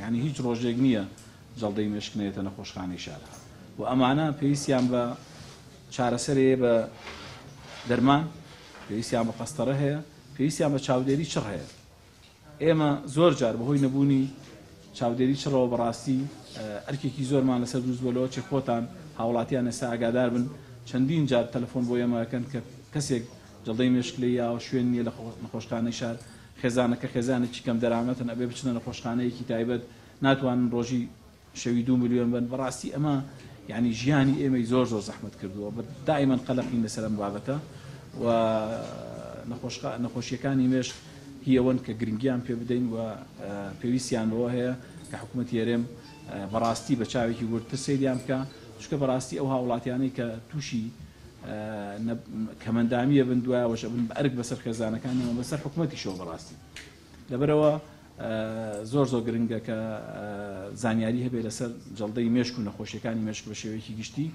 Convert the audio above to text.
یانی هیچ ڕۆژێک نییە جەڵدەی مێشک نەیەتە نەخۆشخانەی شار و ئەمانە پێویستیان بە چارەسەر هەیە بە دەرمان، پێویستیان بە قەستەرە هەیە، پێویستیان بە چاودێری چڕ هەیە. ئێمە زۆر جار بەهۆی نەبوونی چاودێری چڕەوە بەڕاستی ئەرکێکی زۆرمان لەسەر دروست بووە لەوە چی خۆتان هاوڵاتیان ئێستا ئاگادار بن چەندین جار تەلەفۆن بۆ ئێمە ئەکەن کە کەسێک جەڵدەی مێشک لێی یاوە شوێن نییە لە نەخۆشخانەی شار خێزانەکە خێزانێکی کەم دەرامەتن ئەبێ بچنە نەخۆشخانەیەکی تایبەت ناتوانن ڕۆژی شەوی دوو ملیۆن بن بەڕاستی ئەمە یعنی ژیانی ئێمەی زۆر زۆر زەحمەت کردووە بە دائیمەن قەلەقین لەسەر ئەم بابەتە و نەخۆشیەکانی مێشک هی ئەوەن کە گرنگیان پێ بدەین و پێویستیان بەوە هەیە کە حکوومەتی هەرێم بەڕاستی بە چاوێکی وردتر سەیریان بکە چونکە بەڕاستی ئەو هاوڵاتیانەی کە تووشی کەمەندامیە بن دوایەوەش ئەبن بە ئەرک بەسەر خێزانەکانیان بەسەر حکوومەتیشەوە بەڕاستی لەبەرئەوە زۆر زۆر گرنگە کە زانیاری هەبێت لەسەر جەڵدەی مێشک و نەخۆشیەکانی مێشک بە شێوەیەکی گشتی.